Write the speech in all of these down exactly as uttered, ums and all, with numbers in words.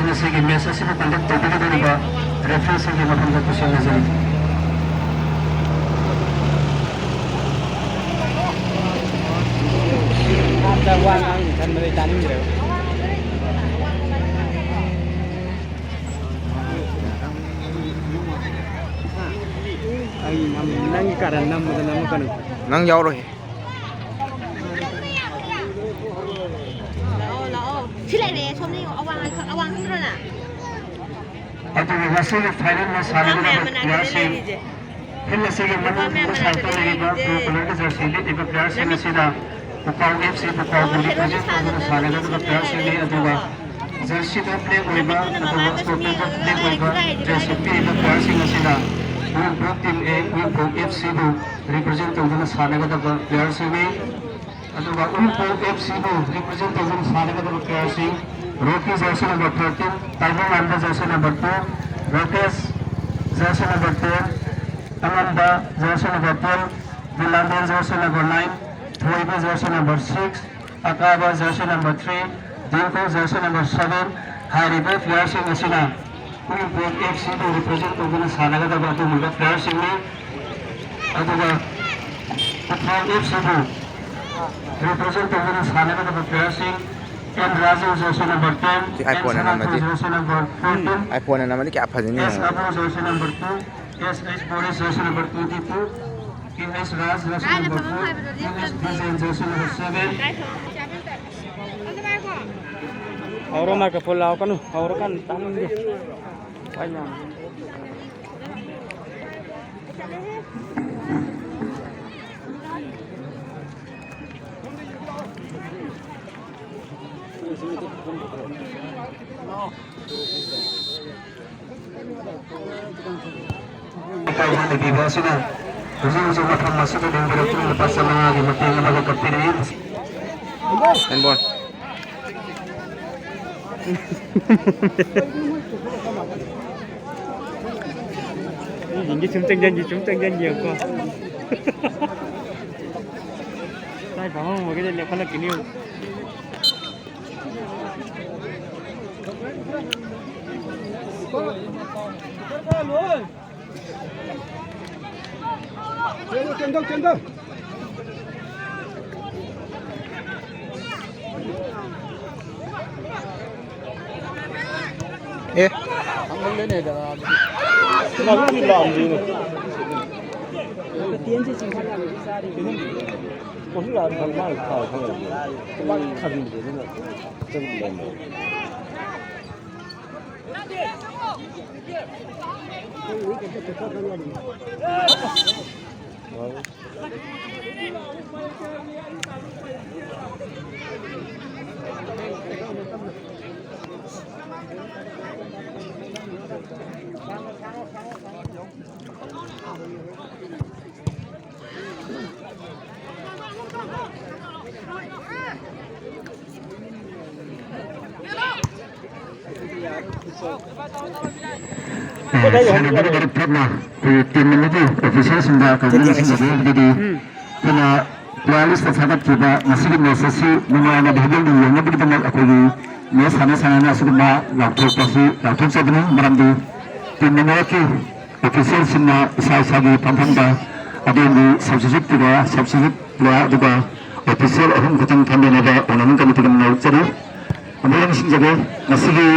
ꯉꯁꯤꯒꯤ ꯃꯦꯆ ꯑꯁꯤꯕꯨ ꯀꯟꯗꯛ ꯇꯧꯕꯤꯒꯗꯧꯔꯤꯕ ꯔꯦꯐ꯭ꯔꯤꯁꯤꯡꯒꯤ ꯃꯐꯝꯗ ꯈꯨꯠꯁꯦꯝꯅꯖꯔꯤ꯫ ꯃꯥꯗ ꯋꯥ ꯉꯥꯡꯅꯤ ꯈꯟꯕꯗꯩ ꯇꯥꯅꯤꯡꯗ꯭ꯔꯦꯕ꯫ ꯑꯩ ꯅꯝ-, ꯅꯪꯒꯤ ꯀꯥꯔꯟ ꯅꯝꯕꯗ ꯅꯝꯃꯛꯀꯅꯨ꯫ ꯅꯪ ꯌꯥꯎꯔꯣꯏꯍꯦ꯫ ꯂꯥꯛꯑꯣ, ꯂꯥꯛꯑꯣ꯫ ꯁꯤ ꯂꯩꯔꯦ, ꯁꯣꯝꯅ ꯌꯦꯡꯉꯣ꯫ ꯑꯋꯥꯡ, ꯑꯋꯥꯡ ꯈꯪꯗ꯭ꯔꯣ ꯅꯪ? ꯑꯗꯨꯒ ꯉꯁꯤꯒꯤ ꯐꯥꯏꯅꯦꯜꯗ ꯅꯨꯄꯥ ꯁꯥꯟꯅꯒꯗꯕ ꯃꯌꯥꯝ ꯃꯅꯥꯛꯇꯅꯦ ꯄ꯭ꯂꯦꯌꯔꯁꯤꯡ, ꯂꯩꯔꯤꯁꯦ꯫ ꯐꯤꯜ ꯑꯁꯤꯒꯤ ꯅꯨꯄꯥ ꯃꯅꯨꯡ ꯃꯌꯥꯝ ꯃꯅꯥꯛꯇꯅꯦ ꯁꯥꯟꯅꯒꯗꯧꯔꯤꯕ ꯂꯩꯔꯤꯁꯦ꯫ ꯕ꯭ꯂꯨ ꯀꯂꯔꯒꯤ ꯖꯔꯁꯤ ꯂꯤꯠꯂꯤꯕ ꯄ꯭ꯂꯦꯌꯔꯁꯤꯡ ꯂꯝꯃꯤ- ꯑꯁꯤꯅ ꯄꯨꯈꯥꯎ ꯑꯦꯐ ꯁꯤ ꯄꯨꯈꯥꯎꯕꯨ ꯑꯣ, ꯍꯦꯔꯣꯒꯤ ꯔꯤꯄ꯭ꯔꯖꯦꯟ ꯇꯧꯗꯨꯅ ꯁꯥꯟꯅꯒꯗꯕ ꯁꯥꯟꯅꯒꯗꯕ ꯄ꯭ꯂꯦꯌꯔꯁꯤꯡꯅꯤ꯫ ꯁꯤꯅꯦ ꯑꯗꯨꯒ ꯍꯥꯏꯔꯦ꯫ ꯖꯔꯁꯤꯗ ꯕ꯭ꯂꯦꯛ ꯑꯣꯏꯕ, ꯂꯝꯃꯤꯗꯨꯅ ꯑꯗꯨꯒ ꯃꯃꯥꯒ ꯁꯨꯝ ꯁ꯭ꯄꯣꯔꯇꯤꯡꯗ ꯌꯦꯡꯉꯒ ꯕ꯭ꯂꯦꯛ ꯂꯩꯔꯦ, ꯑꯣꯏꯕ ꯈꯨꯠ ꯍꯥꯏꯔꯤꯁꯦ ꯗ꯭ꯔꯦꯁ ꯀꯥꯏꯗꯅꯣ? ꯂꯤꯠꯄꯤꯔꯤꯕ ꯄ꯭ꯂꯦꯌꯔꯁꯤꯡ ꯑꯁꯤꯅ ꯎꯔꯤꯄꯣꯛ ꯇꯤꯝ ꯑꯦ, ꯎꯔꯤꯄꯣꯛ ꯑꯦꯐ ꯁꯤꯕꯨ ꯔꯤꯄ꯭ꯔꯖꯦꯟ ꯇꯧꯗꯨꯅ ꯁꯥꯟꯅꯒꯗꯕ ꯄ꯭ꯂꯦꯌꯔꯁꯤꯡꯅꯤ꯫ ꯑꯗꯨꯒ ꯎꯔꯤꯄꯣꯛ ꯑꯦꯐ ꯁꯤꯕꯨ ꯔꯤꯄ꯭ꯔꯖꯦꯟ ꯇꯧꯗꯨꯅ ꯁꯥꯟꯅꯒꯗꯕ ꯄ꯭ꯂꯦꯌꯔꯁꯤꯡ, Rocky jersey number thirteen, Taibangnganba jersey number two, Rakesh jersey number ten, Angamba jersey number ten, Bilanden jersey number nine, Thoiba jersey number six, Akaba jersey number three, Dinku jersey number seven. ꯍꯥꯏꯔꯤꯕ ꯄ꯭ꯂꯦꯌꯔꯁꯤꯡ ꯑꯁꯤꯅ ꯎꯔꯤꯄꯣꯛ ꯑꯦꯐ ꯁꯤꯕꯨ ꯔꯤꯄ꯭ꯔꯖꯦꯟ ꯇꯧꯗꯨꯅ ꯁꯥꯟꯅꯒꯗꯕ ꯑꯗꯨꯒꯨꯝꯂꯕ ꯄ꯭ꯂꯦꯌꯔꯁꯤꯡꯅꯤ꯫ ꯑꯗꯨꯒ ꯎꯈ꯭ꯔꯨꯜ ꯑꯦꯐ ꯁꯤꯕꯨ ꯔꯤꯄ꯭ꯔꯖꯦꯟ ꯇꯧꯗꯨꯅ ꯁꯥꯟꯅꯒꯗꯕ ꯄ꯭ꯂꯦꯌꯔꯁꯤꯡ, N Raju jersey number ten, C N iPhone-ꯅ ꯁꯅꯥꯊꯣꯏ ꯅꯝꯃꯗꯤ, ꯖꯔꯁꯤ ꯅꯝꯕꯔ ꯐꯣꯔꯇꯤꯟ, iPhone-ꯅ ꯅꯝꯃꯗꯤ ꯀꯌꯥ ꯐꯖꯅꯤ ꯑꯦꯁ ꯌꯦꯡꯉꯣ꯫ ꯑꯕꯨ jersey number two, S H Boris jersey number twenty two, K H Raj jersey number four, K S Bijen jersey number seven. ꯍꯧꯔꯣ, ꯃꯥꯏꯀ꯭ꯔꯣꯐꯣꯟ ꯂꯥꯎꯔꯛꯀꯅꯨ, ꯍꯧꯔꯀꯥꯟꯗ ꯇꯥꯅꯤꯡꯗꯦ꯫ ꯏꯀꯥꯏꯕ ꯂꯩꯕꯤꯕ ꯑꯁꯤꯅ ꯍꯧꯖꯤꯛ ꯍꯧꯖꯤꯛ ꯃꯐꯝ ꯑꯁꯤꯗ ꯂꯦꯡꯕꯤꯔꯛꯇꯨꯅ ꯂꯨꯄꯥ ꯆꯥꯃꯉꯥꯒꯤ ꯃꯇꯦꯡ ꯑꯃꯒ ꯀꯠꯄꯤꯔꯛꯏ꯫ ꯍꯦꯟꯕꯣꯟ꯫ ꯃꯤꯁꯤꯡꯁꯦ ꯁꯨꯝ ꯆꯪꯁꯤꯟꯈꯤ, ꯁꯨꯝ ꯆꯪꯁꯤꯟꯈꯤꯕꯀꯣ꯫ ꯆꯥꯛ ꯐꯝꯃꯝꯕꯒꯤꯗ ꯂꯦꯞꯈꯠꯂꯛꯈꯤꯅꯤ꯫ ꯆꯦꯟꯗꯧ, ꯆꯦꯟꯗꯧ꯫ ꯑꯦ꯫ ꯈꯪꯃꯜꯂꯦꯅꯦ ꯖꯒꯥꯗꯨꯗꯤ꯫ ꯀꯅꯥꯁꯨ ꯂꯥꯛꯑꯝꯗꯦꯅꯦ꯫ ꯀꯩꯅꯣ? ꯀꯩꯁꯨ ꯂꯥꯛꯑꯝꯗꯦ, ꯃꯥꯅ ꯊꯥꯕ ꯈꯪꯉꯝꯗꯦ꯫ ꯃꯥꯒꯤ ꯊꯥꯖꯤꯟꯕꯗꯣ ꯑꯗꯨꯅ ꯆꯪꯕ ꯂꯩꯔꯝꯃꯦ꯫ ꯑꯦ, ꯁꯥꯟꯅꯕꯒꯤ ꯃꯔꯨꯞ ꯊꯣꯛꯅ ꯑꯩꯈꯣꯏꯒꯤ ꯇꯤꯝ ꯑꯃꯒꯤ ꯑꯣꯐꯤꯁꯤꯌꯦꯜꯁꯤꯡꯗ ꯀꯧꯅꯅ ꯁꯤꯟꯖꯒꯦ꯫ ꯑꯗꯨꯗꯤ ꯑꯩꯈꯣꯏꯅ ꯄ꯭ꯂꯦꯌꯔ ꯂꯤꯁꯇ ꯊꯥꯒꯠꯈꯤꯕ ꯉꯁꯤꯒꯤ ꯃꯦꯠꯆ ꯑꯁꯤ ꯅꯨꯡꯉꯥꯏꯅ ꯚꯤꯗꯤꯑꯣꯗ ꯌꯦꯡꯅꯕꯒꯤꯗꯃꯛ ꯑꯩꯈꯣꯏꯒꯤ ꯃꯦꯠꯆ ꯁꯥꯟꯅ ꯁꯥꯟꯅꯅ ꯑꯁꯤꯒꯨꯝꯕ ꯂꯥꯎꯊꯣꯛꯄ ꯑꯁꯤ ꯂꯥꯎꯊꯣꯛꯆꯕꯅꯤ꯫ ꯃꯔꯝꯗꯤ ꯇꯤꯝ ꯑꯃꯒꯤ ꯑꯣꯐꯤꯁꯤꯌꯦꯜꯁꯤꯡꯅ ꯏꯁꯥ ꯏꯁꯥꯒꯤ ꯐꯝꯐꯝꯗ ꯑꯗꯣꯝꯒꯤ ꯁꯕꯁꯇꯤꯇ꯭ꯌꯨꯠ ꯄ꯭ꯂꯦꯌꯔ, ꯁꯕꯁꯇꯤꯇ꯭ꯌꯨꯠ ꯄ꯭ꯂꯦꯌꯔ ꯑꯗꯨꯒ ꯑꯣꯐꯤꯁꯤꯌꯦꯜ ꯑꯍꯨꯝ ꯈꯛꯇꯪ ꯊꯝꯕꯤꯅꯕ ꯑꯣꯅꯔꯤꯡ ꯀꯃꯤꯇꯤꯒ ꯅꯣꯛꯆꯔꯤ꯫ ꯑꯃꯨꯛ ꯍꯟꯅ ꯅꯤꯡꯁꯤꯡꯖꯒꯦ, ꯉꯁꯤꯒꯤ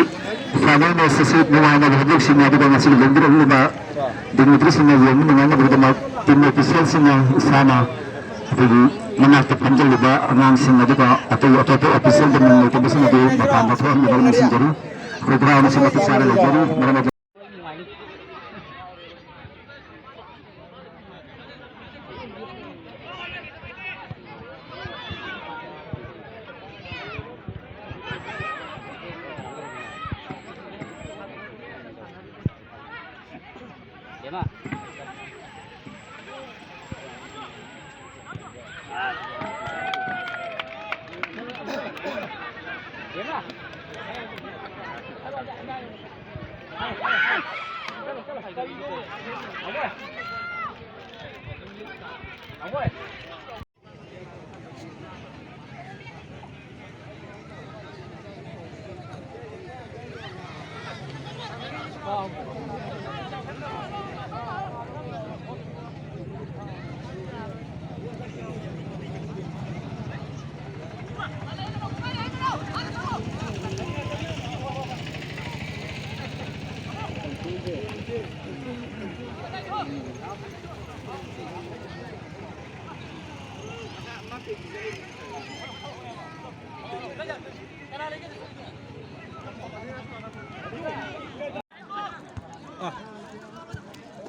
ꯐꯥꯏꯅꯦꯜ ꯃꯦꯠꯆ ꯑꯁꯤ ꯅꯨꯡꯉꯥꯏꯅꯕ ꯍꯧꯗꯣꯛꯁꯤꯡꯅ ꯑꯗꯨꯒ ꯉꯁꯤꯒꯤ ꯂꯦꯡꯕꯤꯔꯛꯂꯤꯕ ꯗꯤꯒꯅꯤꯇꯔꯤꯁꯤꯡꯅ ꯌꯦꯡꯕ ꯅꯨꯡꯉꯥꯏꯅꯕꯒꯤꯗꯃꯛ ꯇꯤꯝ ꯑꯣꯐꯤꯁꯤꯌꯦꯜꯁꯤꯡꯅ ꯏꯁꯥꯅ ꯑꯩꯈꯣꯏꯒꯤ ꯃꯅꯥꯛꯇ ꯐꯝꯖꯜꯂꯤꯕ ꯑꯉꯥꯡꯁꯤꯡ ꯑꯗꯨꯒ ꯑꯇꯩ ꯑꯇꯣꯞꯄ ꯑꯣꯐꯤꯁꯤꯌꯦꯜꯒꯤ ꯃꯤꯡ ꯂꯩꯇꯕꯁꯤꯡ ꯑꯗꯨ ꯃꯄꯥꯟꯗ ꯊꯣꯛꯍꯟꯕꯤꯅꯕ ꯅꯤꯡꯁꯤꯡꯖꯔꯤ꯫ ꯑꯩꯈꯣꯏ ꯒ꯭ꯔꯥꯎꯟ ꯑꯁꯤ ꯃꯇꯤꯛ ꯆꯥꯅ ꯂꯩꯖꯔꯤ꯫ ꯃꯔꯝ ꯑꯗꯨꯅ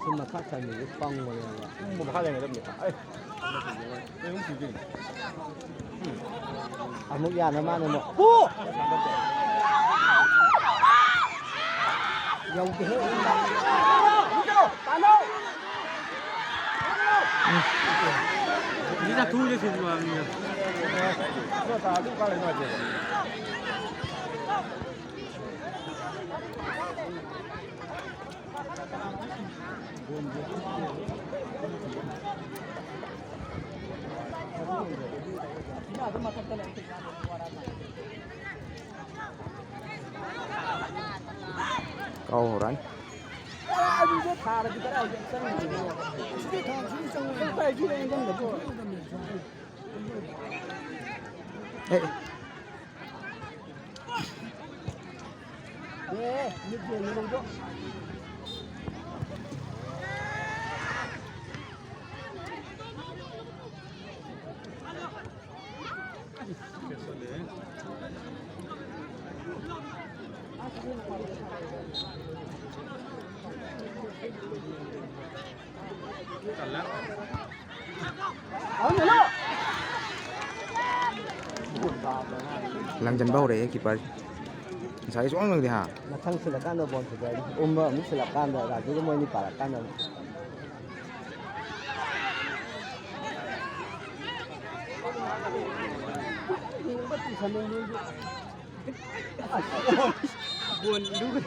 ꯁꯤ ꯃꯈꯥ ꯆꯟꯕꯁꯦ ꯄꯪꯕꯅꯦꯕ꯫ ꯄꯨꯡ ꯃꯈꯥ ꯂꯩꯅꯗꯕꯅꯤ꯫ ꯑꯩ꯫ ꯀꯩꯅꯣꯝ ꯄꯤꯗꯣꯏꯅꯤ꯫ ꯑꯃꯨꯛ ꯌꯥꯅ ꯃꯥꯅ ꯑꯃꯨꯛ꯫ ꯍꯨ! ꯌꯧꯗꯦꯍꯦ꯫ ꯃꯤꯅ ꯊꯨꯅ ꯊꯤꯟꯕ ꯃꯤꯅ꯫ ꯀꯥꯎ ꯍꯧꯔꯛꯑꯅꯤ꯫ ꯑꯦ꯫ ꯂꯪꯁꯤꯟꯕ ꯍꯧꯔꯛꯑꯦ ꯀꯤꯄꯔ꯫ ꯉꯁꯥꯏ ꯁꯨꯡꯂꯪ ꯂꯪꯗꯦ ꯍꯥ꯫ ꯃꯊꯪ ꯁꯤꯜꯂꯀꯥꯟꯗ ꯕꯣꯜ ꯐꯖꯔꯅꯤ꯫ ꯎꯝꯕ ꯑꯃꯨꯛ ꯁꯤꯜꯂꯀꯥꯟꯗ ꯔꯥꯖꯨꯒ ꯃꯣꯏꯅꯤ ꯄꯥꯔꯀꯥꯟꯗ ꯑꯃꯨꯛ꯫ ꯕꯣꯜꯗꯨ꯫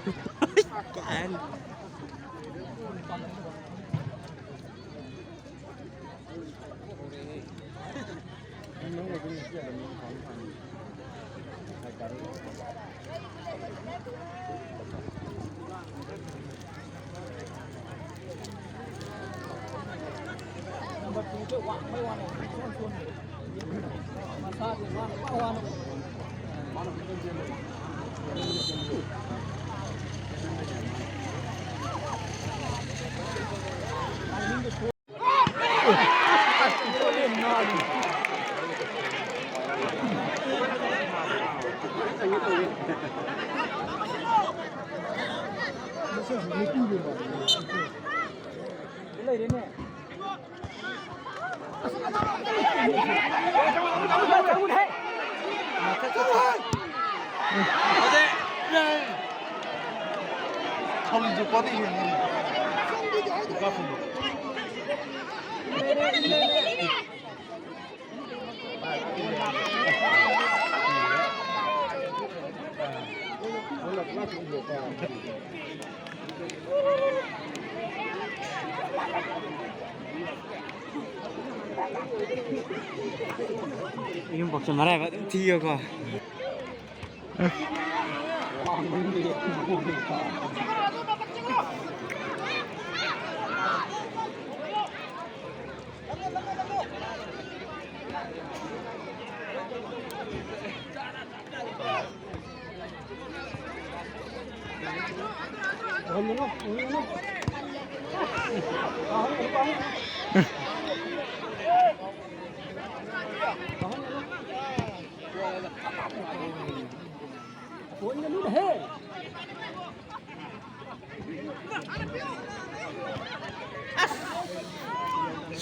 ꯌꯨꯝ ꯄꯣꯛꯆ ꯃꯔꯥꯏꯕ ꯑꯗꯨꯝ ꯊꯤꯌꯣꯀꯣ꯫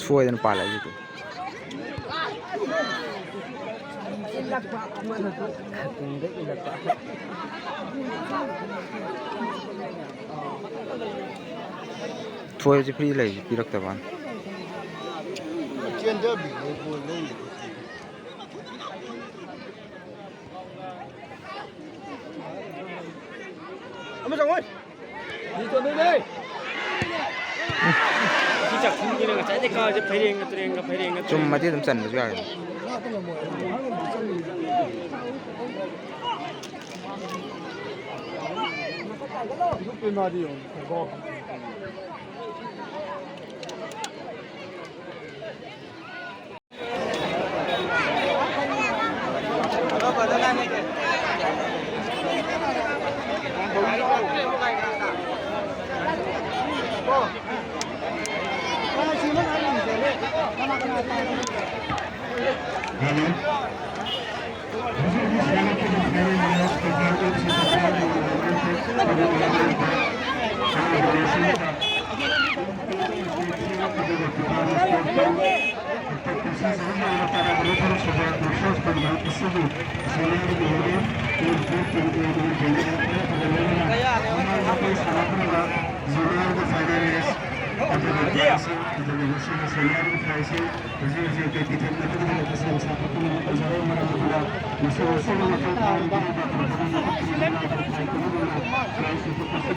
ꯁꯣꯏꯗꯅ ꯄꯥꯜꯂꯦ ꯑꯩꯒꯤꯗꯤ꯫ ꯊꯣꯏꯁꯦ ꯐ꯭ꯔꯤ ꯂꯩ, ꯄꯤꯔꯛꯇꯕ ꯋꯥꯅꯤ꯫ ꯆꯦꯟꯗꯕꯤꯅꯦ ꯕꯣꯜ ꯂꯩꯔꯤꯗꯣ꯫ ꯑꯃ ꯆꯪꯉꯣꯏ꯫ ꯁꯤ ꯆꯥꯛꯈꯨꯝꯒꯤꯅ ꯉꯁꯥꯏꯗꯩ ꯀꯥꯁꯦ ꯐꯩꯔꯦꯡꯒ ꯇꯨꯔꯦꯡꯒ ꯐꯩꯔꯦꯡꯒ ꯇꯨꯔꯦꯡꯒ꯫ ꯆꯨꯝꯃꯗꯤ ꯑꯗꯨꯝ ꯆꯟꯕꯁꯨ ꯌꯥꯔꯦ꯫ ꯄꯦꯅꯥꯜꯇꯤ ꯑꯣꯏꯅ꯫ Hello. Senior ꯒꯤ ꯐꯥꯏꯅꯦꯜ ꯃꯦꯆ ꯑꯗꯨꯒ ꯃꯁꯤꯒꯤ ꯁꯦꯅꯤꯌꯔꯒꯤ ꯄ꯭ꯔꯥꯏꯖꯁꯤ ꯍꯧꯖꯤꯛ ꯍꯧꯖꯤꯛ ꯀꯩ ꯄꯤꯊꯣꯛꯅꯗꯨꯅ ꯂꯩꯕ ꯁꯦꯜ ꯁꯥ ꯄꯨꯝꯅꯃꯛ ꯇꯧꯖꯔꯦ꯫ ꯃꯔꯝ ꯑꯗꯨꯅ ꯃꯁꯤ ꯑꯁꯤꯒꯤ ꯃꯊꯧ ꯇꯥꯔꯤꯕ ꯄ꯭ꯔꯣꯐꯦꯁꯅꯦꯜ ꯄ꯭ꯔꯥꯏꯖ ꯑꯗꯨꯒꯨꯝꯅ ꯄ꯭ꯔꯥꯏꯖ ꯄꯤꯊꯣꯛꯄꯁꯤ